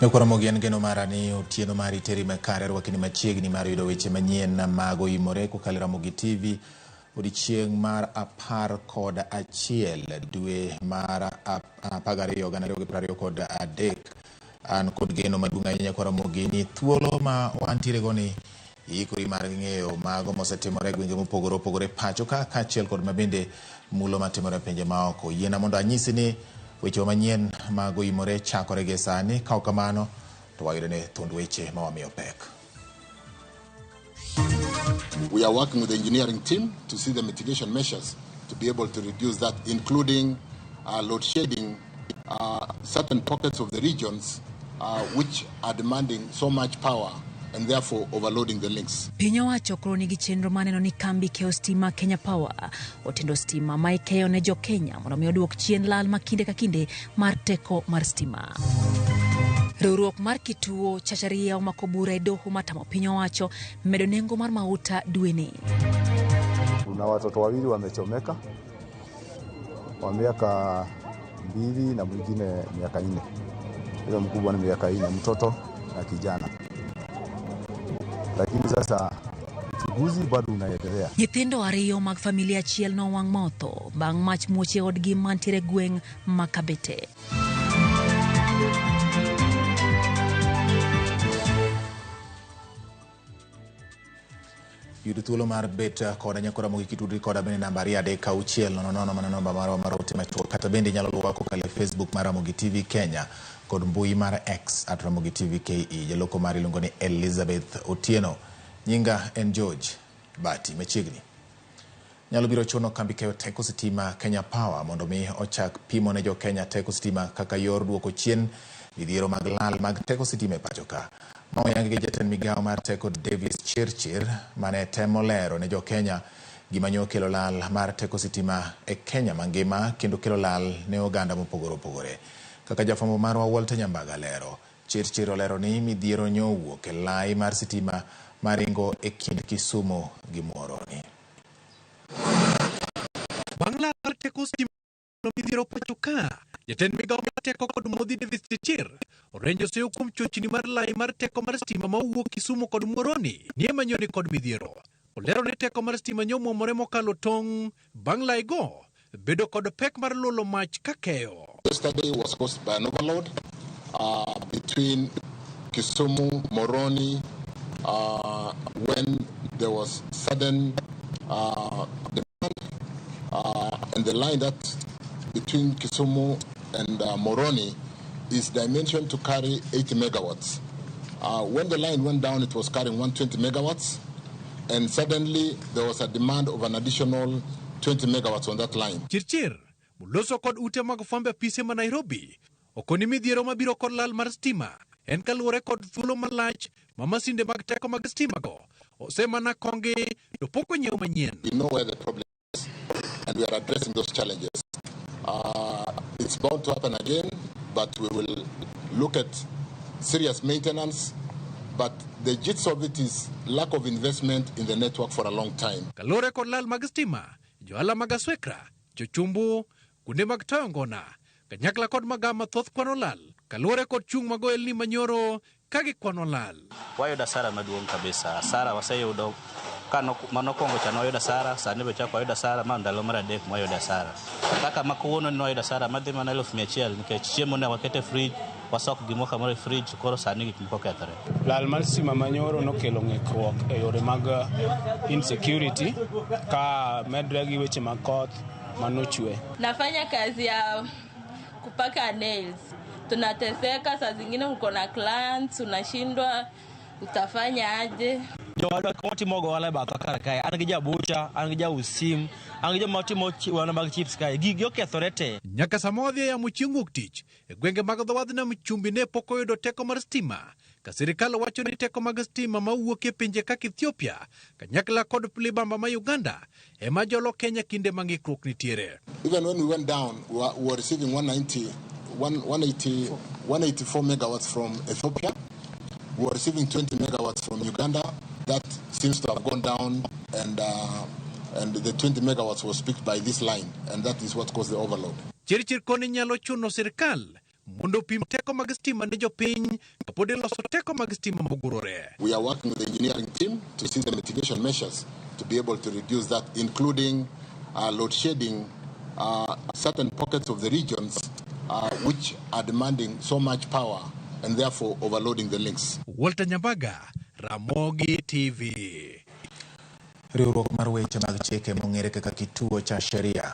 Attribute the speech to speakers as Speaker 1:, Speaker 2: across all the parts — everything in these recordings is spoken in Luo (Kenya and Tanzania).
Speaker 1: Nyakwa Ramogi en geno mara ni otieno mari teri makare arwakini machiegni mar yudo weche manyien mag oimore kokalo e Ramogi TV odiechieng' mar 11 dwe mar 12 2023. An kod geno maduong' ahinya nyakwa Ramogi ni thuolo ma wantiere go ni iikori mar ng'eyo mago mosetimore e gwenge mopogore opogore pacho ka kaachiel kod mabende mulo matimore e pinje maoko. Yiena mondo anyisi ni weche manyien mag oimore chakore gie sani, ka ok kamano to wayudo ni thund weche ma wamiyo pek.
Speaker 2: We are working with the engineering team to see the mitigation measures to be able to reduce that, including load shedding certain pockets of the regions which are demanding so much power and therefore overloading the links.
Speaker 3: Piny owacho koro nigi chenro mar neno ni kambi keyo stima Kenya Power otendo stima ma ikeyo ne jo Kenya mondo mi oduok chien lal ma kinde ka kinde mar teko mar stima. Riwruok mar Kituo cha Sharia omako bura e doho matamo piny owacho medo nengo mar mauta dweni.
Speaker 4: Kuna watoto wawili wamechomeka wa miaka 2 na mwingine miaka 4. Yule mkubwa ni miaka 4, mtoto na kijana. Lakini sasa uchunguzi bado unaendelea.
Speaker 3: Nyithindo ariyo mag familia achiel nowang' motho bang' mach muoch e odgi mantiere gweng' ma Kabete.
Speaker 1: Yud thuolo mar bet koda nyako Ramogi kitudri koda bende namba 23600 mana namba marwa mar ote machuok, kata bende inyalo luwa kokalo e Facebook mar Ramogi TV Kenya kod mbui mar X at Ramogi TV KE. Jaloko mari iluongo ni Elizabeth Otieno. Nyinga en George Bati. Machiegni nyalo biro chuno kambi keyo teko sitima Kenya Power mondo mi ochak pimo ne jo Kenya teko sitima kaka yor duoko chien midhiero mag lal mag teko sitima e pacho ka. Ma oyangi gi jatend migawo mar teko Davis Chirchir mane temo lero ne jo Kenya gima nyo kelo lal mar teko sitima e Kenya mangima kendo kelo lal ne oganda mopogore opogore. Kaka jafwambo marwa Walter Nyambaga lero, Chirchir olero ni midhiero nyo owuok e lai mar sitima maringo e kind Kisumu gi Muhoroni.
Speaker 5: Bang' lal mar teko sitima midhiero pacho ka, jatend migawo mar teko kod modhi Davis Chirchir orenjo seyo kuom chochni mar lai mar teko mar stima ma owuok Kisumu kod Muhoroni ni ema nyo ni kod midhiero. Olero ni teko mar stima nyo muomore mokalo tong' bang' lai go bedo kod pek mar lolo mach ka keyo.
Speaker 2: Yesterday was caused by an overload between Kisumu, Moroni, when there was sudden demand, and the line that between Kisumu and Moroni is dimensioned to carry 80 megawatts. When the line went down, it was carrying 120 megawatts, and suddenly there was a demand of an additional 20 megawatts on that line.
Speaker 5: Chirchir, moloso kod ute mag fwambo apise ma Nairobi, okoni midhiero mabiro kod lal mar stima en kaluwore kod thuolo malach ma masinde mag teko mag stima go osemana kongi to pok onyiew manyien.
Speaker 2: We know where the problem is and we are addressing those challenges. It's bound to happen again, but we will look at serious maintenance. But the gist of it is lack of investment in the network for a long time.
Speaker 5: Kaluwore kod lal mag stima, johala mag Aswekra, jochumbu, kuonde mag toyo ngona, kanyakla kod magawa mathoth kwano lal kaluwore kod chung' mag ohelni manyoro ka gikwano lal.
Speaker 6: Wayudo hasara maduong' kabisa. Hasara waseyudo ka manokwongo cha nwayudo hasara, sani be chak wayudo hasara, ma ndalo mar adek mwayudo hasara. Kaka ma kawuono ni nwayudo hasara madhi mana 100,000 nikech chiemo ne waketo e fridge, wasok gimoro kamoro e fridge, koro sani gik moko okethore.
Speaker 7: Lal mar stima manyoro nokelo ng'ikruok e yore mag insecurity ka medre gi weche mag koth manochwe.
Speaker 8: Nafanya kazi ya kupaka nails. Tunateseka, saa zingine uko na clients, unashindwa utafanya aje.
Speaker 9: Jowadwa watimo ohala e batha kar kae, an gi jabucha, an gi jaus sim, an gi joma timo ohala mag chips kae, gigi okethore te.
Speaker 5: Nyaka sama wadhi e yamo chieng' wuok tich, e gwenge mag dho wadh nam chumbi ne pok oyudo teko mar stima, ka sirikal wacho ni teko mag stima mawuok e pinje kaka Ethiopia, kanyakla kod libamba ma Uganda, ema jolo Kenya kinde ma ng'ikruok nitiere.
Speaker 2: Even when we went down, we were receiving one ninety, one, one eighty, 184 megawatts from Ethiopia. We were receiving 20 megawatts from Uganda. That seems to have gone down, and the 20 megawatts was picked by this line, and that is what caused the overload.
Speaker 5: Chirchir koni nyalo chuno sirikal mondo opim teko mag stima ne jopiny kapod iloso teko mag stima mogurore.
Speaker 2: We are working with the engineering team to see the mitigation measures to be able to reduce that, including load shedding certain pockets of the regions which are demanding so much power and therefore overloading the links.
Speaker 5: Walter Nyambaga, Ramogi TV.
Speaker 1: Riwruok mar weche mag chike mong'ere kaka Kituo cha Sheria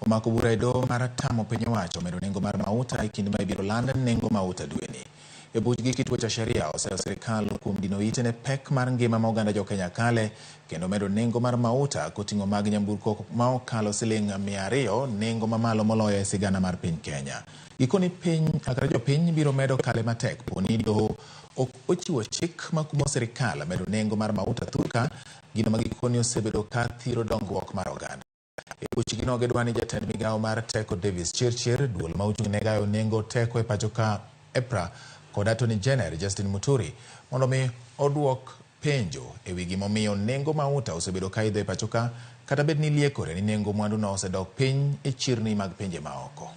Speaker 1: omako bura e doho mar tamo piny owacho medo nengo mar mauta e kinde ma ibiro land nengo mauta dweni. E buchgi Kituo cha Sheria oseyo sirikal kuom dino ite ne pek mar ngima ma oganda jokenya kale kendo medo nengo mar mauta koting'o mag nyamburko ma okalo siling 200 nengo mamalo moloyo e sigana mar piny Kenya. Gikoni piny kata jopiny biro medo kale matek poni doho ok ochiwo chik makumo sirikal medo nengo mar mauta thurka gino ma gikoni osebedo ka thiro dongruok mar oganda. E buchgi no gidwa ni jatend migawo mar teko Davis Chirchir, duol ma ochung' ne gayo nengo teko e pacho ka EPRA kod Attorney General Justin Muturi mondo mi oduok penjo ewi gimomiyo nengo mauta osebedo ka idho e pacho ka kata bed ni liekore ni nengo mwandu no osedok piny e chirni mag pinje maoko.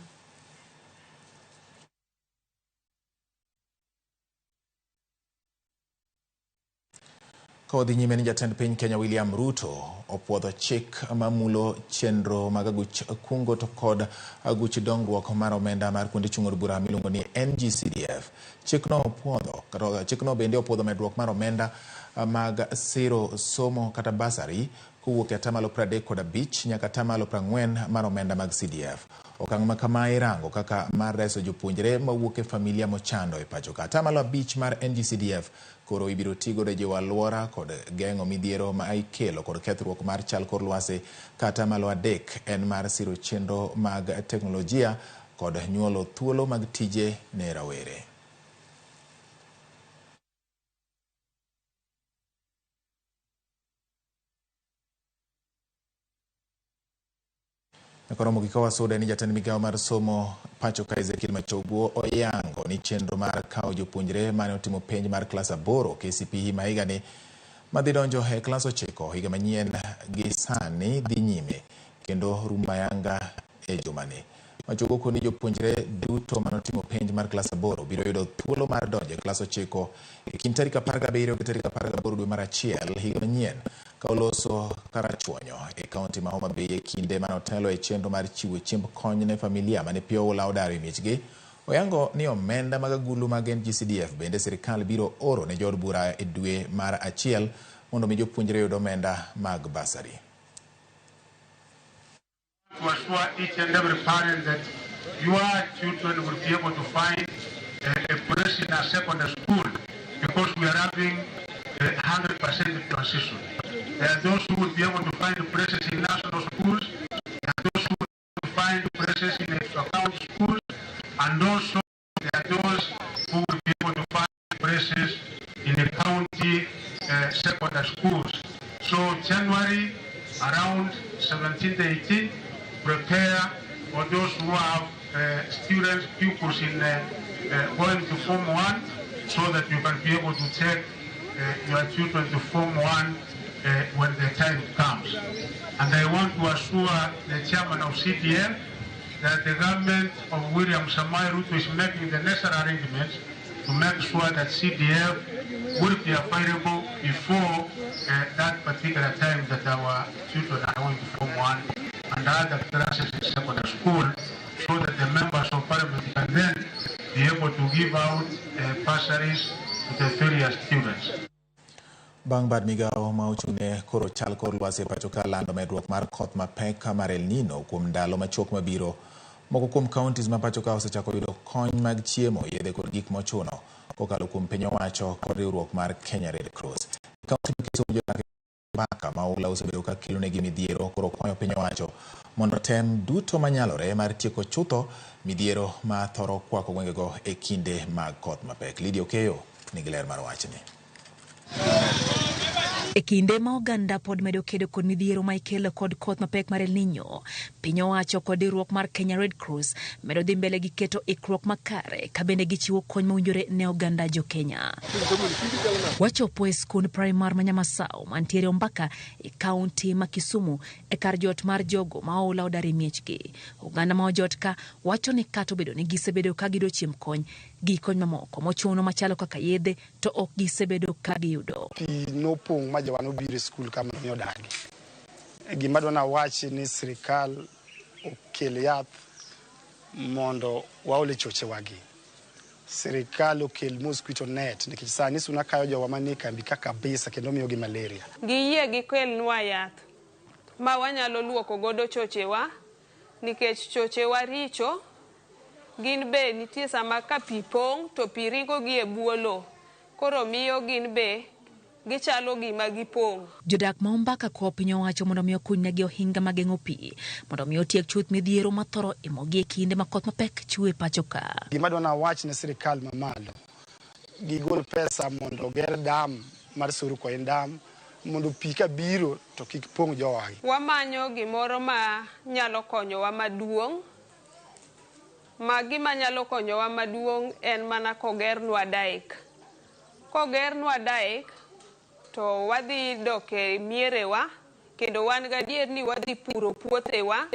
Speaker 1: Ka odhi nyime ni jatend piny Kenya William Ruto opuodho chik mamulo chenro mag aguch kungo to kod aguch dongruok mar omenda mar kuonde chung' od bura miluongo ni NGCDF. Chikno opuodho kata chikno bende opuodho medruok mar omenda mag siro somo kata basari kowuok e atamalo 35 nyaka atamalo 40 mar omenda mag CDF. Okang' ma kama irango kaka mar reso jopuonjre mawuok e familia mochando e pacho ka. Atamalo 5 mar NGCDF koro ibiro tigodo e jiwo alwora kod geng'o midhiero ma ikelo kod kethruok mar chal kor lwasi ka atamalo 3 en mar siro chenro mag teknolojia kod nyuolo thuolo mag tije ne rawere. Koro mogik wasude ni jatend migawo mar somo pacho ka Ezekiel Machogu oyango ni chenro mar kawo jopuonjre mane otimo penj mar klas 8 KCPE ma higani madhi donjo e klas 9 higa manyien gi sani dhi nyime kendo rumo ayanga e jumani. Machogu koni jopuonjre duto mane otimo penj mar klas 8 biro yudo thuolo mar donjo e klas 9 e kind tarik 17 gi tarik 18 dwe mar 1 higa manyien ka oloso karachuonyo e kaunti ma Homa Bay e kinde mane otelo e chenro mar chiwo chiemb kony ne familia mane pi oula odaro e miechgi. Oyango ni omenda mag agulu mag NGCDF bende sirikal biro oro ne jood bura e dwe mar 1 mondo mi jopuonjre yud omenda mag basari.
Speaker 10: To assure each and every parent that your children will be able to find a place in a secondary school, because we are having 100% transition. There are those who will be able to find places in national schools, there are those who will find places in extra-county schools, and also there are those who will be able to find places in the county secondary schools. So January around 17 to 18, prepare for those who have students, pupils in going to Form 1, so that you can be able to take your children to Form 1 when the time comes. And I want to assure the chairman of CDF that the government of William Samoei Ruto is making the necessary arrangements to make sure that CDF will be available before that particular time that our children are going to Form 1 and other classes in secondary school, so that the members of parliament can then be able to give out bursaries to the various students.
Speaker 1: Bang' bad migawo ma ochung'ne koro chal kor lwasi e pacho ka lando medruok mar koth mapek mar El Nino kuom ndalo machuok mabiro. Moko kuom counties ma pacho ka osechako yudo kony mag chiemo, yedhe kod gik mochuno kokalo kuom piny owacho kod riwruok mar Kenya Red Cross. Kaunti ma Kisumu jodak mbaka ma oula osebedo ka kelonegi midhiero koro kwayo piny owacho mondo tem duto manyalore mar tieko chutho midhiero ma thoro kwako gwengego e kinde mag koth mapek. Lydia Okeyo nigi ler mar wachni.
Speaker 3: E kinde ma oganda pod medo kedo kod midhiero ma ikelo kod koth mapek mar El Nino, piny owacho kod riwruok mar Kenya Red Cross medo dhi mbele gi keto ikruok makare ka bende gichiwo kony mowinjore ne oganda jo Kenya. Wachopo e skund primar ma Nyamasao mantiere Ombaka e kaunti ma Kisumu e kar jot mar jogo ma oula odar e miechgi. Oganda ma ojot ka wacho ni kata obedo ni gisebedo ka giyudo chiemb kony gi kony mamoko mochuno machalo kaka yedhe to ok gisebedo ka giyudo.
Speaker 11: Pi nopong' ma jowa nobiro e skul ka mondo mi odagi. Gima adwa nawachi ni sirikal okel yath mondo waol e chochewagi. Sirikal okel mosquito net nikech sani suna kayo jowa manie kambi ka kabisa kendo miyogi malaria.
Speaker 12: Giyie gikelnwa yath ma wanyalo luoko godo chochewa nikech chochewa richo. Gin be nitie sama ka pi pong' to pi ringo gi e buo lo, koro miyo gin be gichalo gima gipong'.
Speaker 3: Jodak ma Ombaka kwayo piny owacho mondo mi okuny negi ohinga mageng'o pi mondo mi otiek chuth midhiero mathoro imogi e kinde ma koth mapek chwe pacho ka.
Speaker 11: Gima adwa nawach ne sirikal mamalo, gigol pesa mondo oger dam mar Suru Koin dam mondo pi kabiro to kik pong' jowagi.
Speaker 12: Wamanyo gimoro ma nyalo konyowa maduong'. Ma gima nyalo konyowa maduong' en mana kogernwa dyke. Kogernwa dyke to wadhi dok e mierewa kendo wan gadier ni wadhi puro puothewa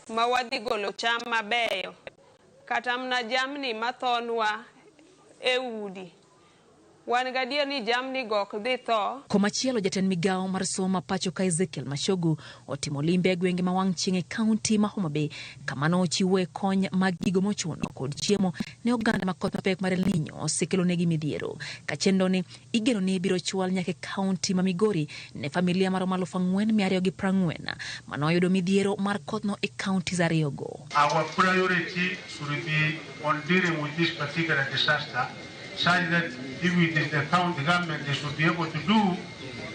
Speaker 12: ma wadhi golo cham mabeyo. Kata mana jamni mathonwa e udi. Wan gadier ni jamni go ok dhi tho.
Speaker 3: Komachielo jatend migawo mar somo ma pacho ka Ezekiel Machogu otimo limbe e gwenge ma wang' chieng' e kaunti ma Homa Bay kama nochiwoe kony mag gigo mochuno kod chiemo ne oganda ma koth mapek mar El Nino osekelo negi midhiero. Ka chenro ni igeno ni ibiro chwal nyaka e kaunti ma Migori ne familia maromo 4,240 manoyudo midhiero mar kothno e kauntis ariyogo.
Speaker 10: Our priority should be on dealing with this particular disaster, such that if it is the county government, they should be able to do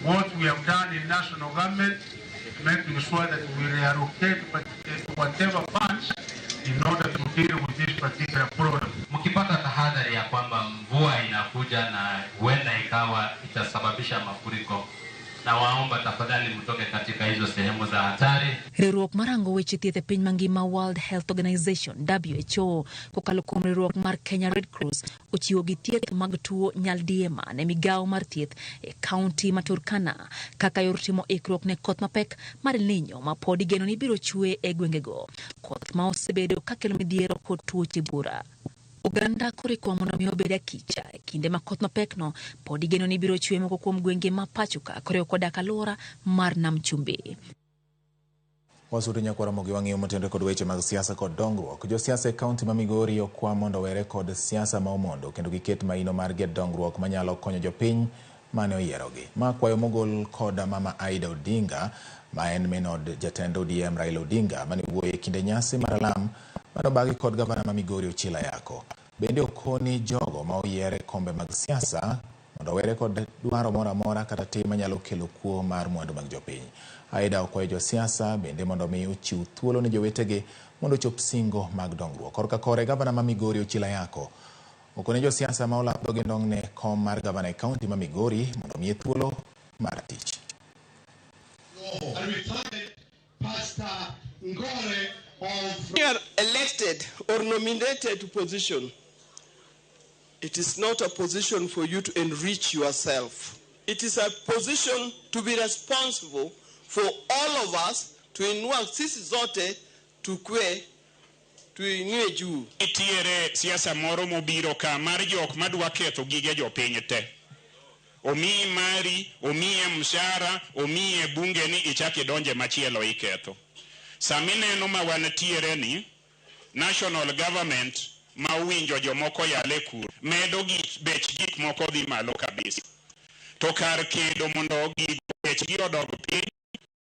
Speaker 10: what we have done in national government, making sure that we reallocate whatever funds in order to deal with this particular problem.
Speaker 13: Mkipata tahadhari ya kwamba mvua inakuja na huenda ikawa itasababisha mafuriko, na waomba tafadhali mtoke katika hizo sehemu za hatari.
Speaker 3: Riwruok marango weche thieth e piny mangima World Health Organization WHO kokalo kuom riwruok mar Kenya Red Cross ochiwo gi thieth mag tuo nyaldiema ne migawo mar thieth e kaunti ma Turkana kaka yor timo ikruok ne koth mapek mar El Nino ma pod igeno ni biro chwe e gwengego. Koth ma osebedo kakelo midhiero kod tuoche bura. Oganda koro ikwa mondo mi obed akicha e kinde ma koth mapekno pod igeno ni biro chwe moko kuom gwenge ma pacho ka koriwo koda alwora mar Nam Chumbi.
Speaker 1: Wasudo nyakwar Ramogi wang'iyo motenore kod weche mag siasa kod dongruok. Josiasa e kaunti ma Migori okwa mondo owere kod siasa ma omondo kendo giket maino margi e dongruok manyalo konyo jopiny mane oyierogi. Ma kwayo mogol kod Mama Aida Odinga ma en min od jatend ODM Raila Odinga mane wuoyo e kinde nyasi mar alam mane obagi kod gavana ma Migori Ochilo Ayako. Bende okoni jogo ma oyier e kombe mag siasa mondo owere kod dwaro moro amora kata tim manyalo kelo kuo mar mwandu mag jopiny. Aida okwayo josiasa bende mondo mi ochiw thuolo ne jowetegi mondo ochop singo mag dongruok. Korka kore gavana ma Migori Ochilo Ayako okone josiasa ma olap dhoge ndong' ne kom mar gavana e kaunti ma Migori mondo omiye thuolo mar tich.
Speaker 14: And we thank Pastor Ngore of
Speaker 15: You are elected or nominated to position. It is not a position for you to enrich yourself. It is a position to be responsible for all of us, tuinua sisi zote tukue tuinue juu.
Speaker 16: Nitiere siasa moro mobiro ka mar jok madwa ketho gige jopiny te. Omiyi mari, omiye mshahara, omiye bunge ni ichak idonje machielo iketho. Sami neno ma wantiere ni national government ma owinjo jomoko yale kuro medo gik bech gik moko dhi malo kabisa. To kar kedo mondo gigo bechgi odog piny,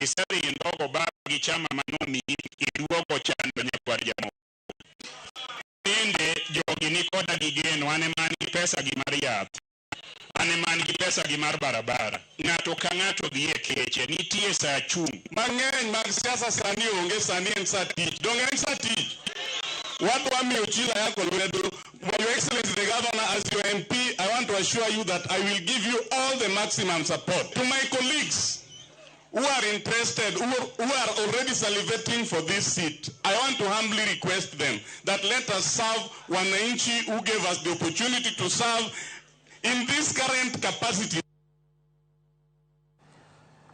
Speaker 16: isedhi indhogo baba gi chama manomiyi iduogo chando nyakwar Jaramogi. Bende jogi ni koda gi geno, an ema an gi pesa gi mar yath, an ema an gi pesa gi mar barabara. Ng'ato ka ng'ato dhi e keche, nitie sa chung'.
Speaker 17: Mang'eny mag siasa sani onge, sani en sa tich. Donge en sa tich? Wadwa miyo Ochilo Ayako lwedo. Your Excellency the Governor, as your MP, I want to assure you that I will give you all the maximum support. To my colleagues who are interested, who are already salivating for this seat, I want to humbly request them that let us serve wananchi who gave us the opportunity to serve in this current capacity.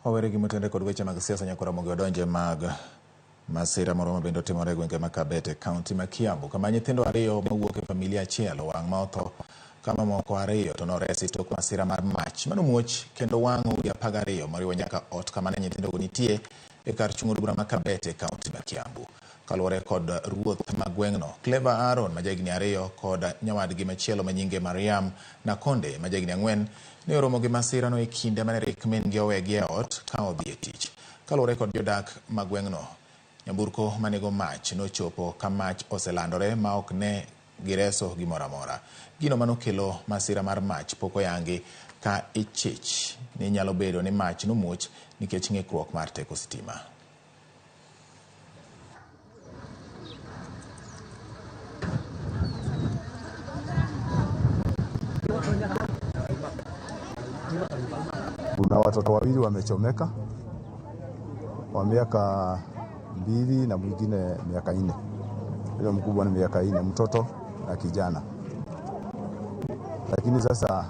Speaker 1: Wawere gi motende kod weche mag siasa nyaka Ramogi odonje mag masira moro ma bende otimore e gwenge ma Kabete, kaunti ma Kiambu, kama nyithindo ariyo mawuok e familia achiel owang' ma otho kama moko ariyo to noresi tok masira mar mach manomuoch kendo wang'o udi 12 moriwo nyaka ot kama ne nyithindogo nitie e kar chung' od bura ma Kabete, kaunti ma Kiambu. Kaluwore kod ruoth ma gweng'no, Clever Aaron ma jahigni 2 kod nyawadgi machielo ma nyinge Mariam Nakonde ma jahigni 4 ne oromo gi masirano e kinde mane rik min-gi owegi e ot ka odhi e tich. Kaluwore kod jodak ma gweng'no, nyamburko manego mach nochopo ka mach oselandore ma ok ne gireso gimoro amora. Gino manokelo masira mar mach pok oyangi ka ichich ni nyalo bedo ni mach nomuoch nikech ng'ikruok mar teko sitima.
Speaker 4: Kuna watoto wawili wamechomeka wa miaka 2 na mwingine miaka 4. Yule mkubwa ni miaka 4, mtoto na kijana. Lakini sasa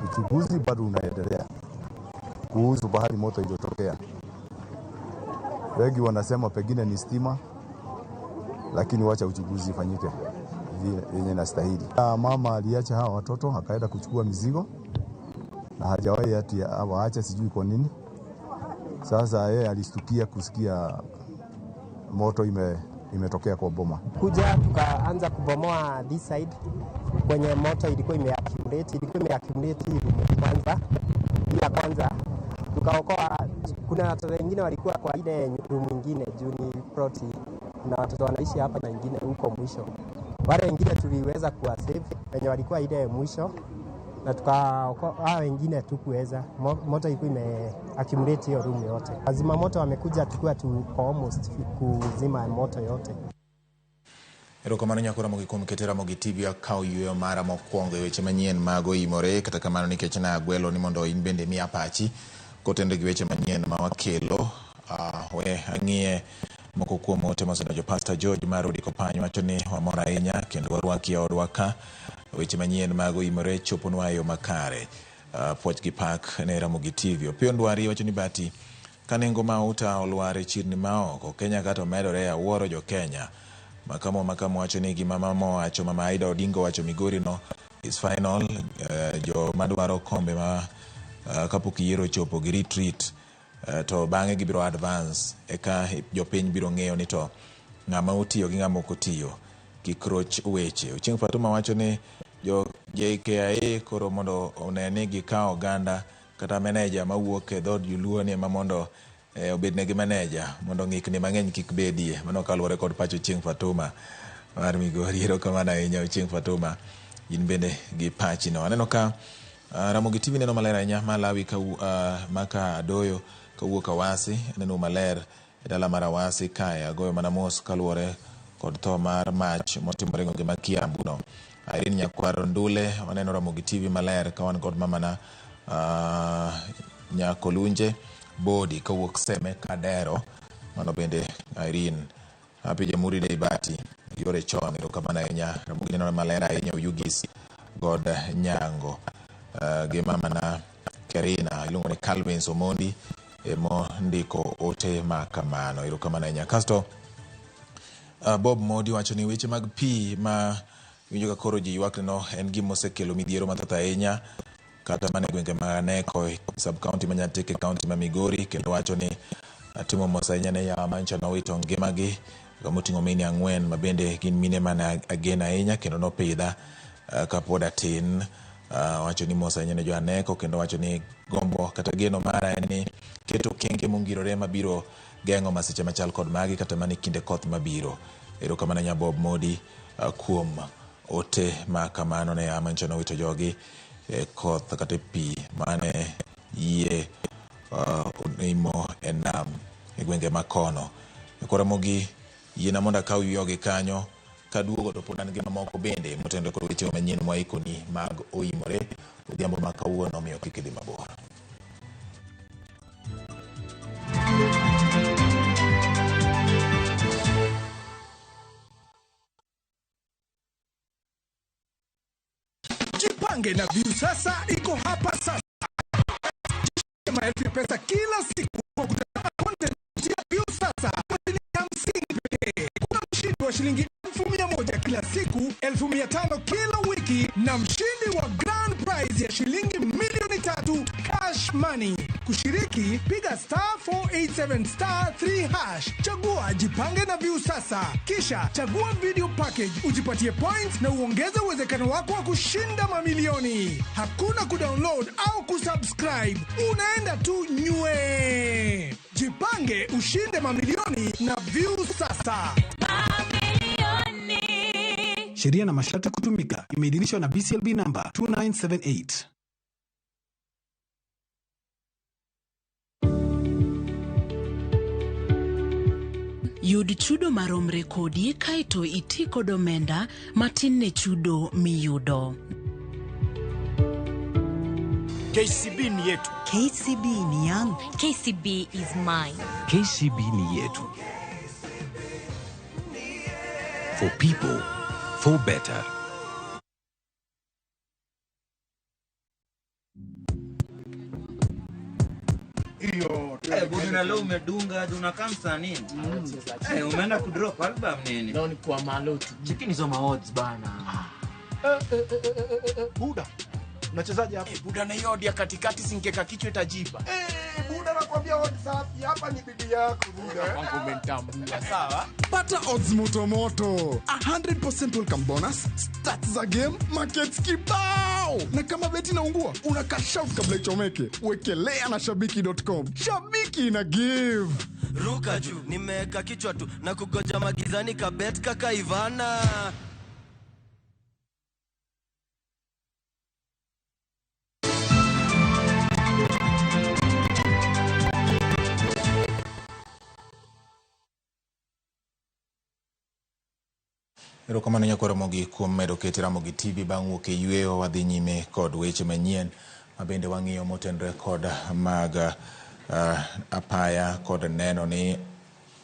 Speaker 4: uchunguzi bado unaendelea kuhusu bahari moto iliyotokea. Wengi wanasema pengine ni stima, lakini wacha uchunguzi ifanyike vile yenye inastahili. Mama aliacha hawa watoto akaenda kuchukua mizigo na hajawahi ati waacha, sijui kwa nini. Sasa yeye alistukia kusikia moto imetokea kwa boma.
Speaker 18: Kuja tukaanza kubomoa this side kwenye moto ilikuwa imeaccumulate, hii room kwanza. Ya kwanza tukaokoa, kuna watoto wengine walikuwa kwa ile room nyingine juu ni plot, na watoto wanaishi hapa na wengine huko mwisho. Wale wengine tuliweza kuwa save wenye walikuwa ile mwisho, na tukaokoa wengine tukuweza. Moto ilikuwa imeaccumulate hiyo room yote. Wazima moto wamekuja tukiwa tuko almost kuzima moto yote.
Speaker 1: Erokamano nyako Ramogi kuom keto Ramogi TV akaw yueyo mara mokwongo e weche manyien mag oimore. Kata kamano nikech nagwelo ni mondo in bende miya pachi kotenore gi weche manyien ma wakelo. We ang'iye moko kuom ote mosedonjo. Pastor George mar Odiko Pany wacho ni wamor ahinya kendo warwaki e odwa ka. Weche manyien mag oimore choponwa e yo makare. Puoch gi pak ne Ramogi TV. Opiyo Ndwari wacho ni bati ka nengo mauta olwar e chirni maoko Kenya kata omedore awuoro jo Kenya. Makamo wacho ni gima mama owacho, mama Aida Odinga wacho Migori no is final. Jo madwaro kombe ma kapok yiero ochopo gi retreat, to bang'e gibiro advance eka jopiny biro ng'eyo ni to ng'ama otiyo gi ng'ama ok otiyo kik roch weche. Ochieng' Fatuma wacho ni jo JKIA koro mondo one ni gikawo oganda kata meneja mawuok e dhood joluo ni ema mondo obed negi meneja mondo ng'ikni mang'eny kik bedie. Mano kaluwore kod pacho Ochieng' Fatuma mar Migori. Erokamano ahinya Ochieng' Fatuma, in bende gi pachino. Aneno ka Ramogi TV neno maler ahinya Malawi ka maka Adoyo kawuok Awasi, aneno maler e dala mar Awasi kae. Agoyo mana mos kaluwore kod tho mar mach motimore e gwenge ma Kiambu no. Irene Nyakwaro Ndule, waneno Ramogi TV maler ka wan kod mamana Nyakolunje Bodi kawuok Seme Kadero. Mano bende Irene. Happy Jamhuri Day Bati yore chon, erokamano ahinya. Ramogi neno maler ahinya Oyugis god Nyango gi mamana Kerina iluongo ni Calvin Omondi emo ndiko ote ma kamano, erokamano ahinya. Kasto Bob Modi wacho ni weche mag pi ma winjo ka koro ji ywak no en gima osekelo midhiero mathoth ahinya kata mana e gwenge mag Aneko sub county ma Nyatike, county ma Migori, kendo wacho ni atimo mos ahinya ne yawa mancha nowito ngimagi kamoting'o mine 4 ma bende gin mine mane ageno ahinya kendo nopidha kapod atin. Wacho ni mos ahinya ne jo Aneko kendo wacho ni gombo kata geno mara en ni keto okenge mongirore mabiro geng'o masiche machal kod magi kata mana e kinde koth mabiro. Erokamano ahinya Bob Modi kuom ote ma kamano ne yawa mancha nowito jogi e koth kata e pi mane yie onimo e nam e gwenge makono. Koro Ramogi yiena mondo akaw yuyogi kanyo Kaduogo to pod an gi mamoko bende motenore kod weche manyien mwaikoni mag oimore odhiambo ma kawuono, omiyo kik idhi mabor.
Speaker 19: Jipange na Viusasa iko hapa sasa. Maelfu ya pesa kila siku kwa kutazama content ya Viusasa kwa shilingi 50 pekee. Kuna mshindi wa shilingi 100,000 kila siku, 500,000 kila wiki na mshindi wa grand prize ya shilingi 3,000,000 cash money. Kushiriki, piga star 487 star 3 hash. Chagua Jipange na Viusasa, kisha chagua video package, ujipatie points na uongeze uwezekano wako wa kushinda mamilioni. Hakuna kudownload au kusubscribe, unaenda tu nywe. Jipange ushinde mamilioni na Viusasa.
Speaker 20: Sheria na masharti kutumika. Imeidhinishwa na BCLB namba 2978.
Speaker 21: Yud chudo maromre kodi kaeto iti kod omenda matin ne chudo miyudo.
Speaker 22: KCB ni yetu.
Speaker 23: KCB ni yangu.
Speaker 3: KCB is mine.
Speaker 24: KCB ni yetu. For people, for better.
Speaker 25: Buda leo umedunga, unakaa msanii. Umeenda kudrop album nini?
Speaker 26: Leo ni kwa maloti.
Speaker 25: Cheki hizo ma-odds bana.
Speaker 26: Buda. Unachezaje hapa? Buda na hiyo ya katikati singeka kichwa itajipa.
Speaker 2: Buda nakwambia odds safi. Hapa ni bidii yako Buda.
Speaker 26: Wangu umenitambua. Sawa.
Speaker 2: Pata odds moto moto. 100% welcome bonus, stats za game, markets kibao. Na kama beti inaungua, una cash out kabla ichomeke. Wekelea na shabiki.com. Shabiki ina give.
Speaker 27: Ruka juu, nimeweka kichwa tu na kugoja magizani kabet kaka Ivana.
Speaker 1: Erokamano nyakwar Ramogi kuom medo keti Ramogi TV bang' wuok e yweyo. Wadhi nyime kod weche manyien ma bende wang'iyo motenore kod mag apaya kod neno ni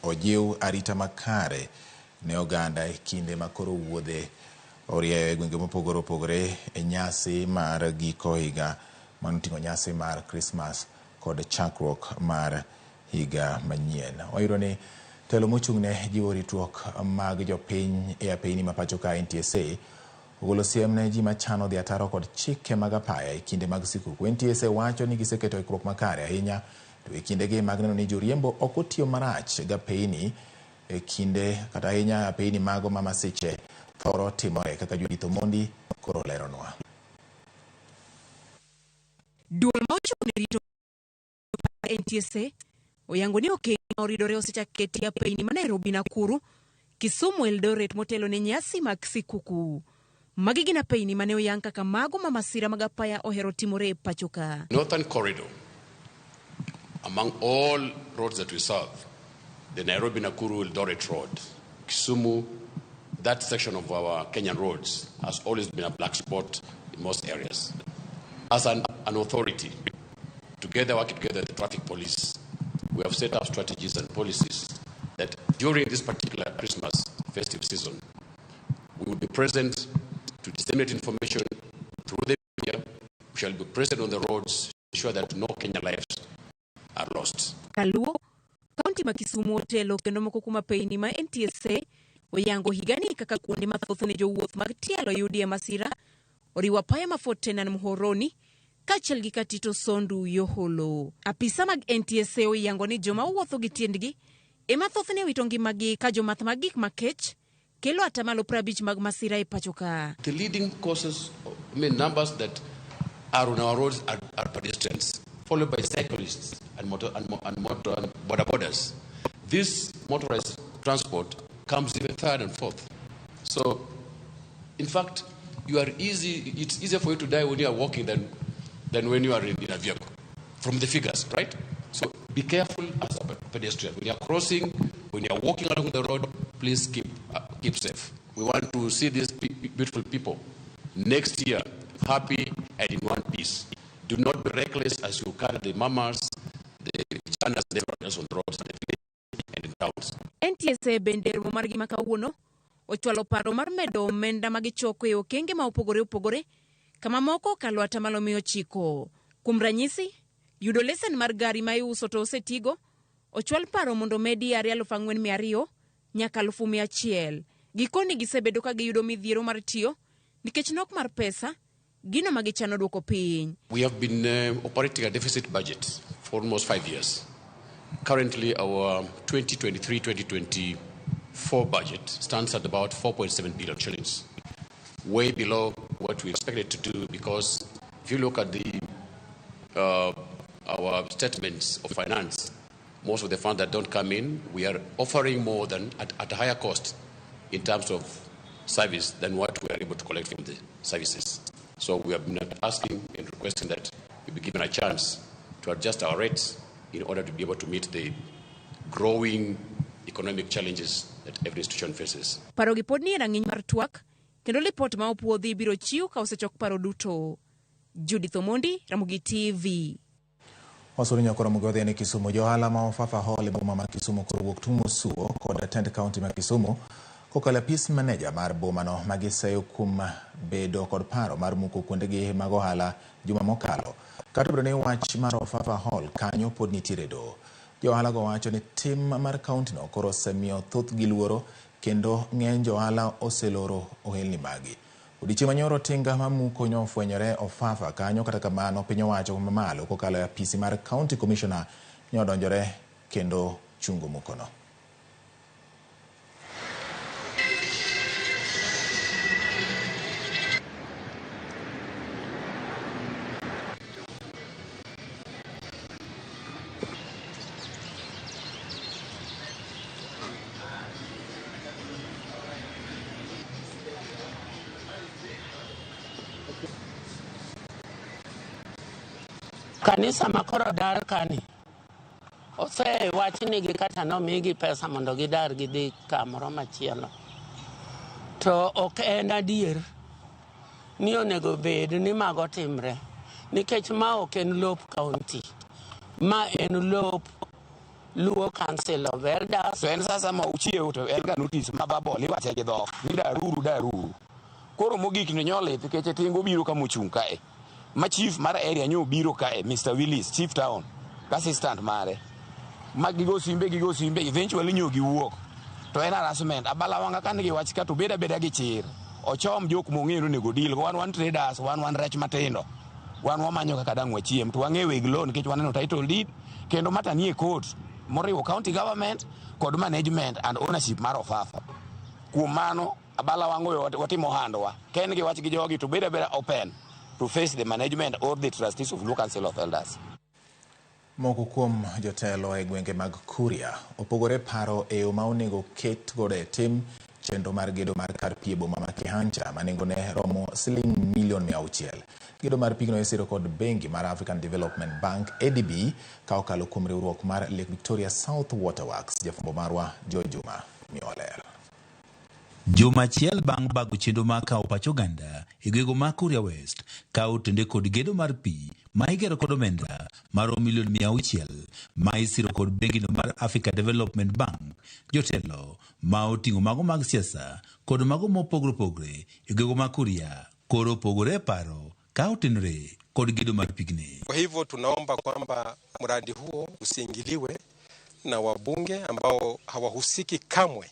Speaker 1: ojiw arita makare ne oganda e kinde ma koro wuodhe orieyo e gwenge mopogore opogore e nyasi mar giko higa manoting'o nyasi mar Christmas kod chakruok mar higa manyien. Wayudo ni telo mochung'ne jiwo ritruok mag jopiny e apeyni ma pacho ka NTSA ogolo siem ne ji machano dhi ataro kod chike mag apaya e kinde mag sikuku. NTSA wacho ni giseketo ikruok makare ahinya to e kindegi mag neno ni joriembo ok otiyo marach gi apeyni e kinde kata ahinya apeyni mago ma masiche thoro timore kaka Judith Omondi koro leronwa.
Speaker 28: Duol ma ochung' ne rito NTSA oyango ni okenge ma oridore osechak keti apeyni ma Nairobi, Nakuru, Kisumu, Eldoret motelo ne nyasi mag sikuku. Magi gin apeyni mane oyang kaka mago ma masira mag apaya ohero timore e pacho ka.
Speaker 29: Northern Corridor, among all roads that we serve, the Nairobi Nakuru Eldoret Road, Kisumu, that section of our Kenyan roads has always been a black spot in most areas. As an authority, together working together with the traffic police, we have set up strategies and policies that during this particular Christmas festive season, we will be present to disseminate information through the media. We shall be present on the roads to ensure that no Kenyan lives are lost.
Speaker 28: Kaluo, kaunti ma Kisumu otelo kendo moko kuom apeyni ma NTSA oyango higani kaka kuonde mathoth ne jowuoth mag tielo yudie masira oriwo apaya ma Fort Tenan Muhoroni kaachiel gi Katito Sondu Yoholo. Apisa mag NTSA oyango ni joma wuotho gi tiendgi ema thothne wito ngimagi ka jomath mag gik makech kelo atamalo 50 mag masira e pacho ka.
Speaker 29: The leading causes, I mean, numbers that are on our roads are pedestrians, followed by cyclists and motor and boda bodas. This motorized transport comes even third and fourth. So, in fact, it's easier for you to die when you are walking than when you are in a vehicle, from the figures, right? So be careful as a pedestrian. When you are crossing, when you are walking along the road, please keep safe. We want to see these beautiful people next year happy and in one piece. Do not be reckless as you carry the mamas, the vijanas, and everyone else on the roads and the village and in towns.
Speaker 28: NTSA bende e romo margi ma kawuono ochwalo paro mar medo omenda ma gichoko e okenge ma opogore opogore kama moko okalo atamalo 900. Kuom ranyisi, yudo lesen mar gari ma iuso to osetigo, ochwal paro mondo omedi are 4,200 nyaka 100,000. Gikoni gisebedo ka giyudo midhiero mar tiyo nikech nok mar pesa, gino ma gichano duoko piny.
Speaker 29: We have been operating a deficit budget for almost 5 years. Currently, our 2023-2024 budget stands at about 4.7 billion shillings, way below what we expected to do, because if you look at our statements of finance, most of the funds that don't come in, we are offering more than at a higher cost in terms of service than what we are able to collect from the services. So we have been asking and requesting that we be given a chance to adjust our rates in order to be able to meet the growing economic challenges that every institution faces.
Speaker 28: Paro gi pod nie rang'iny mar twak, kendo lipot ma opuodhi biro chiw ka osechok paro duto. Judith Omondi, Ramogi TV.
Speaker 1: Wasuru nyakoro Ramogi odhi ne Kisumu. Johala ma Ofafa Hall e boma ma Kisumu koro wuok tung' mosuo kod tend kaunti ma Kisumu kokalo apis maneja mar bomano ma giseyo kuom bedo kod paro mar muko kuondegi mag ohala juma mokalo. Kata obedo ni wach mar Ofafa Hall kanyo pod nitiere doho. Jo ohala go wacho ni tim mar kauntino koro osemiyo thothgi luoro kendo ng'eny jo ohala oseloro ohelni magi. Odiechieng' manyoro tinga mamuko nyo ofwenyore Ofafa kanyo, kata kamano piny owacho mamalo kokalo e apisi mar County Commissioner nyo odonjore kendo chungo mukono.
Speaker 5: Kanisa makoro dar kani osewachnigi kata nomigi pesa mondo gidar gidhi kamoro machielo, to ok en adier ni onego bed ni mago timre, nikech ma ok en lop county, ma en lop Luo Council of Elders.
Speaker 6: To en sasa ma uchiew to en ga notice ma babol iwache gi dhok ni daruru daruru. Koro mogik ni nyolit nikech tingo biro kama ochung' kae. Ma chief mar area nyo biro kae, Mr. Willis, chief town, assistant mare. Ma gigo simbe, gigo simbe, eventually nyo giwuok. To en harassment. Abala wanga ka nigi wach ka to bed abeda gi chir. Ochom jok mong'eyo ni onego deal. Wan wan traders, wan wan rech matindo. Wan wamanyo kaka dang' wachiem. To wang'eyo weg loan nikech waneno title deed. Kendo mata nie court moriwo county government kod management and ownership mar Ofafa. Kuom mano, abala wango yo watimo handwa. Ka en gi wach gi jogi to bed abeda open to face the management or the trustees of Luo Council of Elders.
Speaker 1: Moko kuom jotelo e gwenge mag Kuria opogore paro e yo ma onego ket godo e tim chenro mar gedo mar kar pi e boma ma Kehancha ma nengone romo siling milion mia auchiel. Gedo mar pigno isiro kod bengi mar African Development Bank ADB ka okalo kuom riwruok mar Lake Victoria South Waterworks. Jafwambo marwa Joy Juma miyo ler.
Speaker 7: Juma achiel bang' bago chenro mar kawo pach oganda e gwego ma Kuria West, kawo tende kod gedo mar pi ma igero kod omenda maromo milion mia auchiel ma isiro kod bengino mar Africa Development Bank, jotelo ma oting'o mago mag siasa kod mago mopogore opogore e gwego ma Kuria koro opogore e paro ka otenore kod gedo mar pigni.
Speaker 8: Kwa hivyo tunaomba kwamba mradi huo usiingiliwe na wabunge ambao hawahusiki kamwe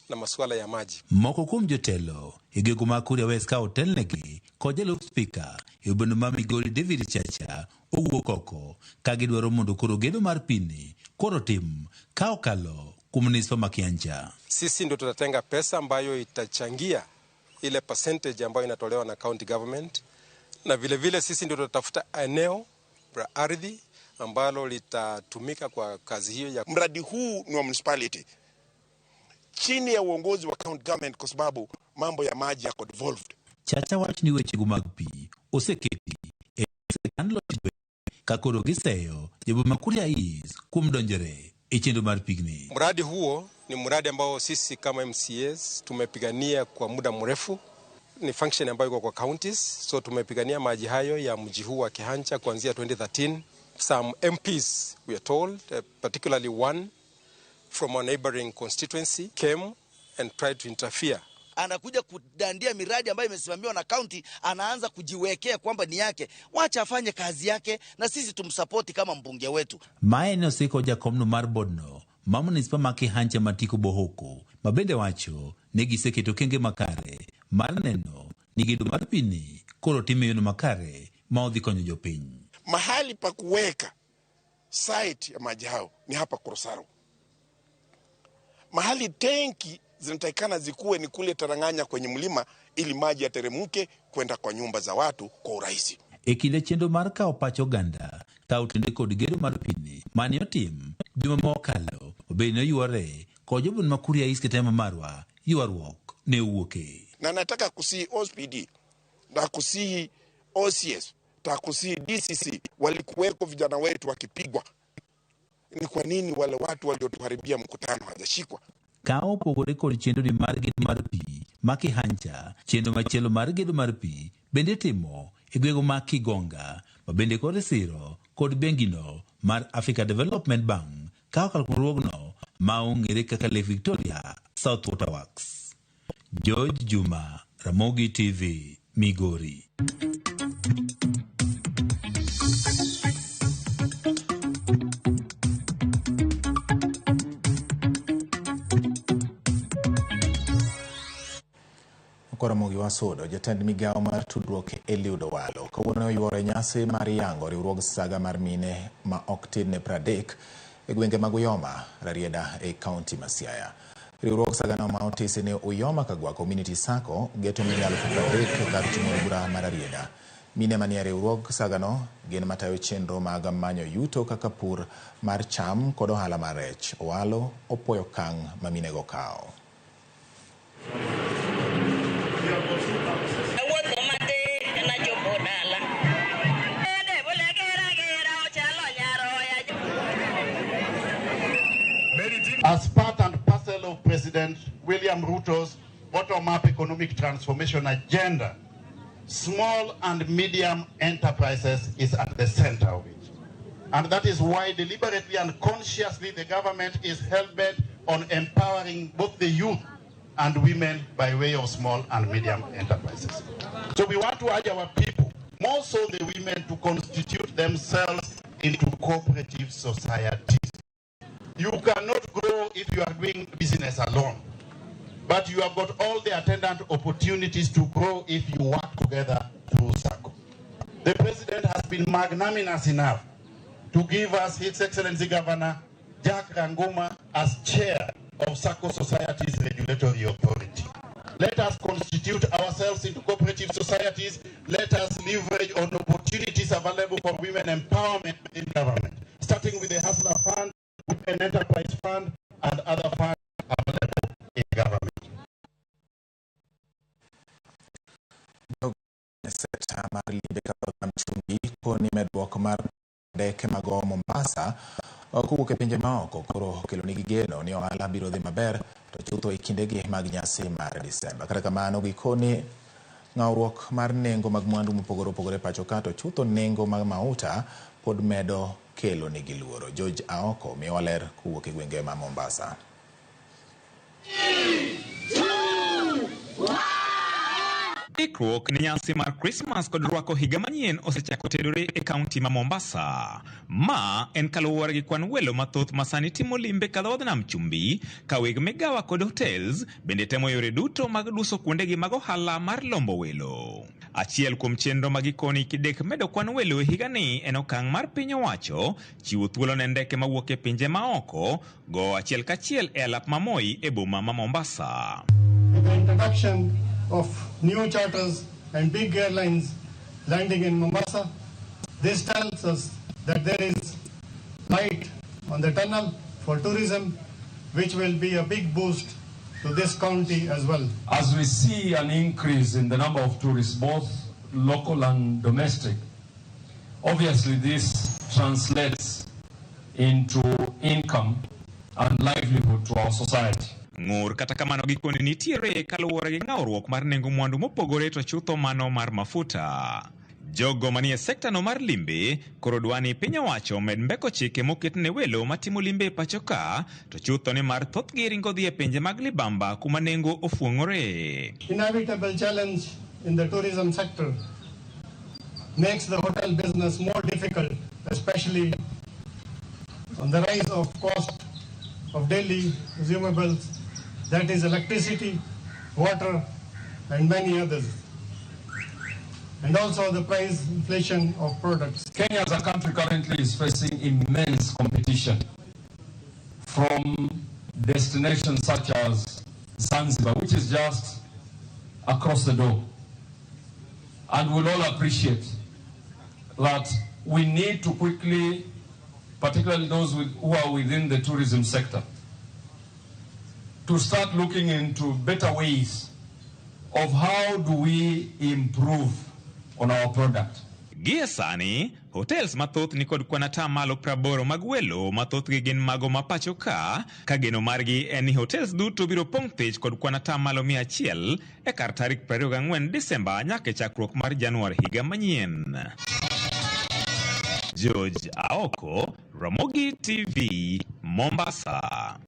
Speaker 8: na masuala ya maji.
Speaker 7: Moko kuom jotelo e gwego ma Kuria West ka otelnegi kod jalup spika e obendo ma Migori David Chacha owuok oko ka gidwaro mondo koro gedo mar pini koro tim ka okalo kuom manispa ma Kiancha.
Speaker 8: Sisi ndo tutatenga pesa ambayo itachangia ile percentage ambayo inatolewa na county government, na vile vile sisi ndio tutatafuta eneo la ardhi ambalo litatumika kwa kazi hiyo ya
Speaker 9: mradi huu ni wa municipality chini ya uongozi wa county government, kwa sababu mambo ya maji yako devolved.
Speaker 7: Chacha wach ni wechego mag pi oseketi e sirkand loch ka koro giseyo joboma ma Kuria East kuom donjore e chenro mar pigni.
Speaker 8: Mradi huo Ni mradi ambao sisi kama MCAs tumepigania kwa muda mrefu. Ni function ambayo iko kwa counties, so tumepigania maji hayo ya mji huu wa Kehancha kuanzia 2013. Some MPs, we are told, particularly one from our neighboring constituency, came and tried to interfere.
Speaker 10: Anakuja kudandia miradi ambayo imesimamiwa na county, anaanza kujiwekea kwamba ni yake. Wacha afanye kazi yake na sisi tumsapoti kama mbunge wetu.
Speaker 7: Mae ne osiko jakomno mar bodno ma munispa ma Kehancha Matiko Bohoko ma bende wacho ni giseketo okenge makare mar neno ni gedo mar pini koro tim e yono makare ma odhi konyo jopiny.
Speaker 9: Mahali pa kuweka site ya maji hayo ni hapa Korosaro. Mahali tenki zinatakikana zikuwe ni kule Taranganya kwenye mlima, ili maji yateremke kwenda kwa nyumba za watu kwa urahisi.
Speaker 7: E kinde chenro mar kawo pach oganda ka otende kod gedo mar pini mane otim juma ma okalo obedo ni oyware kod jobun ma Kuria East Kitema Marwa ywaruok ne owuoke.
Speaker 9: Na nataka kusihi OSPD na kusihi OCS na kusihi DCC, walikuweko vijana wetu wakipigwa. Ni kwa nini wale watu waliotuharibia mkutano hawajashikwa?
Speaker 7: Ka opogore kod chenro ni mar gedo mar pi ma Kehancha, chenro machielo mar gedo mar pi bende itimo e gwenge ma Kigonga ma bende kod siro kod bengino mar Africa Development Bank ka okalo kuom riwruogno ma ong'ere kaka Lake Victoria South Water Works. George Juma, Ramogi TV, Migori.
Speaker 1: Ramogi Wasudo, jatend migawo mar tudruok Eliud Owalo kawuono oyuoro nyasi mar yango riwruog saga mar mine ma ok tin ne 30 e gwenge mag Uyoma, Rarieda e kaunti ma Siaya. Riwruog sagano ma otisi ne Uyoma Kagwa Community Sacco geto mine 30,000 kar chung' bura mar Rarieda. Mine manie riwruog sagano gin matayo chenro mag manyo yuto kaka pur mar cham kod ohala mar rech. Owalo opuoyo okang' ma minego kawo.
Speaker 11: As part and parcel of President William Ruto's bottom-up economic transformation agenda, small and medium enterprises is at the center of it. And that is why deliberately and consciously the government is hell-bent on empowering both the youth and women by way of small and medium enterprises. So we want to urge our people, more so the women, to constitute themselves into cooperative societies. You cannot grow if you are doing business alone, but you have got all the attendant opportunities to grow if you work together through SACCO. The president has been magnanimous enough to give us His Excellency Governor Jack Ranguma as chair of SACCO Societies Regulatory Authority. Let us constitute ourselves into cooperative societies. Let us leverage on opportunities available for women empowerment in government, starting with the Hustler Fund, Women Enterprise Fund, and other funds available in government.
Speaker 1: Sekta mar limbe kaka mchumbi koni medruok mar ndeke mag Mombasa kowuok e pinje maoko koro okelo nigi geno ni ohala biro dhi maber to chutho e kindegi mag nyasi mar Disemba. Kata kamano gikoni ng'awruok mar nengo mag mwandu mopogore opogore pacho ka to chutho nengo mag mauta pod medo kelo nigi luoro. George Aoko miyowa ler kowuok e gwenge ma Mombasa.
Speaker 12: 3, 2, 1. Ikruok ne nyasi mar Christmas kod rwako higa manyien osechako tedore e kaunti ma Mombasa. Ma en kaluwore gi kwan welo mathoth ma sani timo limbe ka dho nam chumbi, ka weg migawa kod hotels bende temo yore duto mag duso kuondegi mag ohala mar lombo welo. Achiel kuom chenro ma gikoni kidek medo kwan welo e higani en okang' mar piny owacho chiwo thuolo ne ndeke mawuok e pinje maoko go achiel kachiel e alap ma Moi e boma ma Mombasa.
Speaker 13: With the introduction of new charters and big airlines landing in Mombasa, this tells us that there is light on the tunnel for tourism, which will be a big boost to this county as well.
Speaker 14: As we see an increase in the number of tourists, both local and domestic, obviously this translates into income and livelihood to our society.
Speaker 12: Ng'ur kata kamano gikone nitiere kaluwore gi ng'awruok mar nengo mwandu mopogore to chutho mano mar mafuta. Jogo manie sekta no mar limbe koro dwani piny owacho med mbeko chike moket ne welo matimo limbe e pacho ka to chutho ni mar thothgi ringo dhi e pinje mag libamba kuma nengo ofuong'ore.
Speaker 13: Inevitable challenge in the tourism sector makes the hotel business more difficult, especially on the rise of cost of daily consumables, that is electricity, water, and many others, and also the price inflation of products.
Speaker 14: Kenya as a country currently is facing immense competition from destinations such as Zanzibar, which is just across the door. And we'll all appreciate that we need to quickly, particularly those who are within the tourism sector, to start looking into better ways of how do we improve on our product.
Speaker 12: Gie sani, hotels mathoth ni kod kwan atamalo 80 mag welo mathothgi gin mago ma pacho ka geno margi en ni hotels duto biro pong' thich kod kwan atamalo 100 e kar tarik 24 Desemba nyaka e chakruok mar Januar higa manyien. George Aoko, Ramogi TV, Mombasa.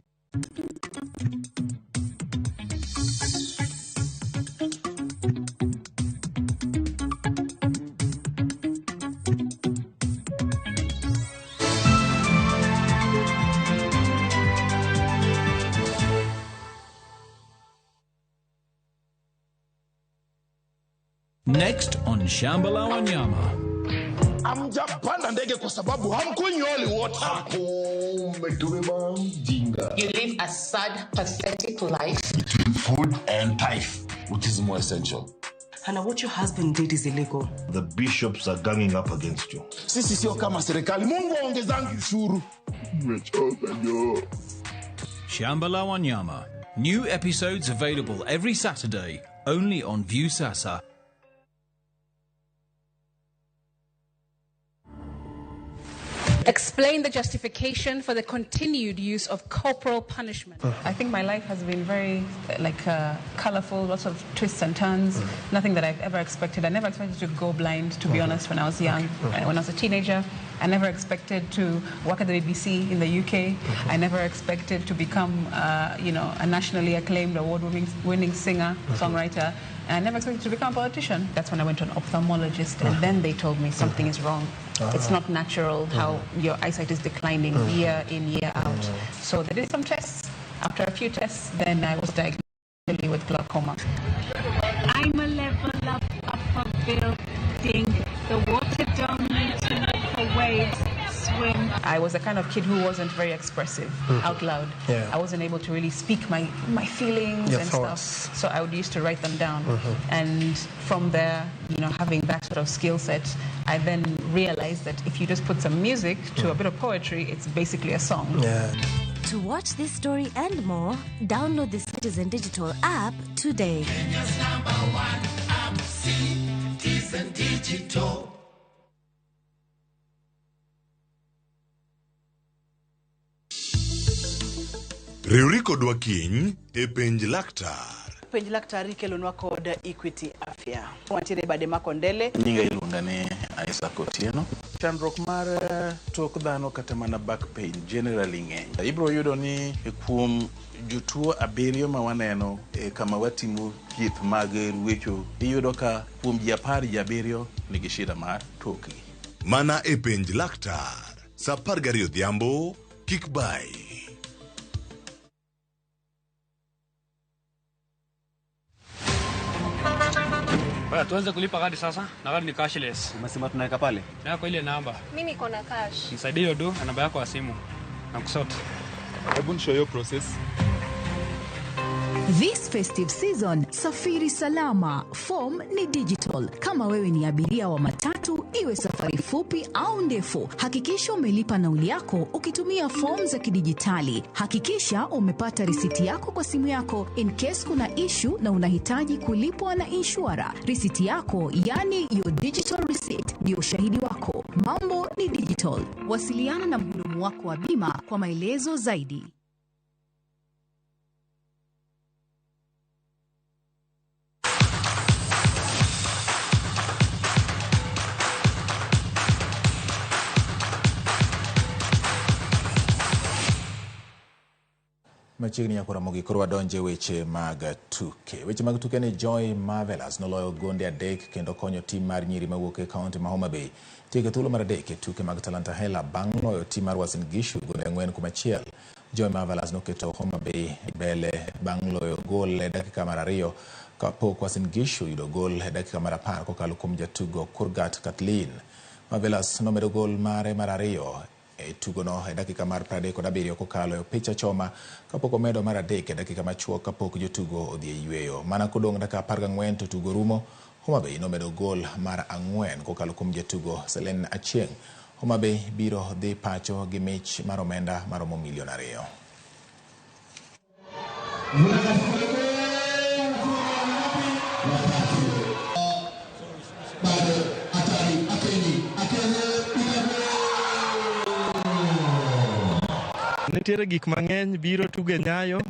Speaker 4: Next on Shamba la Wanyama.
Speaker 9: Hamjapanda ndege kwa sababu hamkunywi holy water.
Speaker 15: Umetubeba mjinga.
Speaker 16: You live a sad, pathetic life.
Speaker 15: Between food and tithe, which is more essential?
Speaker 17: Hannah, what your husband did is illegal.
Speaker 15: The bishops are ganging up against you.
Speaker 9: Sisi sio kama serikali. Mungu aongezangi ushuru.
Speaker 15: Nimechoka jo.
Speaker 4: Shamba la Wanyama. New episodes available every Saturday, only on Viusasa.
Speaker 18: Explain the justification for the continued use of corporal punishment.
Speaker 19: I think my life has been very colorful, lots of twists and turns, nothing that I've ever expected. I never expected to go blind, to be honest, when I was young. When I was a teenager, I never expected to work at the BBC in the UK. I never expected to become, a nationally acclaimed award-winning singer, songwriter. And I never expected to become a politician. That's when I went to an ophthalmologist, and then they told me something is wrong. It's not natural how your eyesight is declining year in, year out. So they did some tests. After a few tests, then I was diagnosed with glaucoma.
Speaker 20: I'm a level up a building. The water don't need to make the waves swim.
Speaker 19: I was a kind of kid who wasn't very expressive out loud.
Speaker 8: Yeah.
Speaker 19: I wasn't able to really speak my feelings
Speaker 8: your
Speaker 19: and
Speaker 8: thoughts.
Speaker 19: Stuff. So I would used to write them down. And from there, having that sort of skill set, I then realized that if you just put some music to a bit of poetry, it's basically a song.
Speaker 8: Yeah.
Speaker 21: To watch this story and more, download the Citizen Digital app today.
Speaker 23: Kenya's #1 app, Citizen Digital.
Speaker 30: Riwri kodwa kiny e Penj Laktar.
Speaker 31: Penj Laktar ikelonwa kod Equity Afya. Wantiere bade Makondele.
Speaker 1: Nyinga iluonga ni Isaac Otieno. Chandruok mar tok dhano kata mana back pain generally ng'eny. Ibiro yudo ni kuom jotuo 7 ma waneno kama watimo thieth mag ruecho, iyudo ka kuom ji 10 ji 7 nigi shida mar tokgi.
Speaker 30: Mana e Penj Laktar, saa 12 odhiambo, kik bai.
Speaker 32: Bwana, tuanze kulipa kadi sasa na kadi ni cashless.
Speaker 25: Umesema tunaweka pale?
Speaker 32: Na kwa ile namba.
Speaker 33: Mimi niko na cash.
Speaker 32: Nisaidie hiyo do na namba yako ya simu. Na kusort.
Speaker 26: Hebu nishow your process.
Speaker 34: This festive season, safiri salama. Form ni digital. Kama wewe ni abiria wa matatu, iwe safari fupi au ndefu, hakikisha umelipa nauli yako ukitumia form za kidijitali. Hakikisha umepata risiti yako kwa simu yako in case kuna issue na unahitaji kulipwa na inshura. Risiti yako, yani your digital receipt, ndio ushahidi wako. Mambo ni digital. Wasiliana na mhudumu wako wa bima kwa maelezo zaidi.
Speaker 1: Machiegni nyakora mogik koro wadonje weche mag tuke. Weche mag tuke ni Joy Marvelous noloyo gonde 3 kendo konyo tim mar nyiri mawuok e kaunti ma Homa Bay tieko thuolo mar 3 e tuke mag Talanta Hela bang' loyo tim mar Uasin Gishu gonde 4-1. Joy Marvelous noketo Homa Bay mbele bang' loyo gol e dakika mar 2 kapok Uasin Gishu yudo gol e dakika mar 10 kokalo kuom jatugo Kurgat Kathleen. Marvelous nomedo gol mare mar 2 e tugono e dakika mar 37 kokalo e picha choma kapok omedo mar 3 e dakika machuok kapok jotugo odhi e yweyo. Mana kodong' dakika 14 to tugo rumo, Homa Bay nomedo gol mar 4 kokalo kuom jatugo Selen Achieng'. Homa Bay biro dhi pacho gi mich mar omenda maromo milion 2.
Speaker 2: Nitiere gik mang'eny biro tuge Nyayo,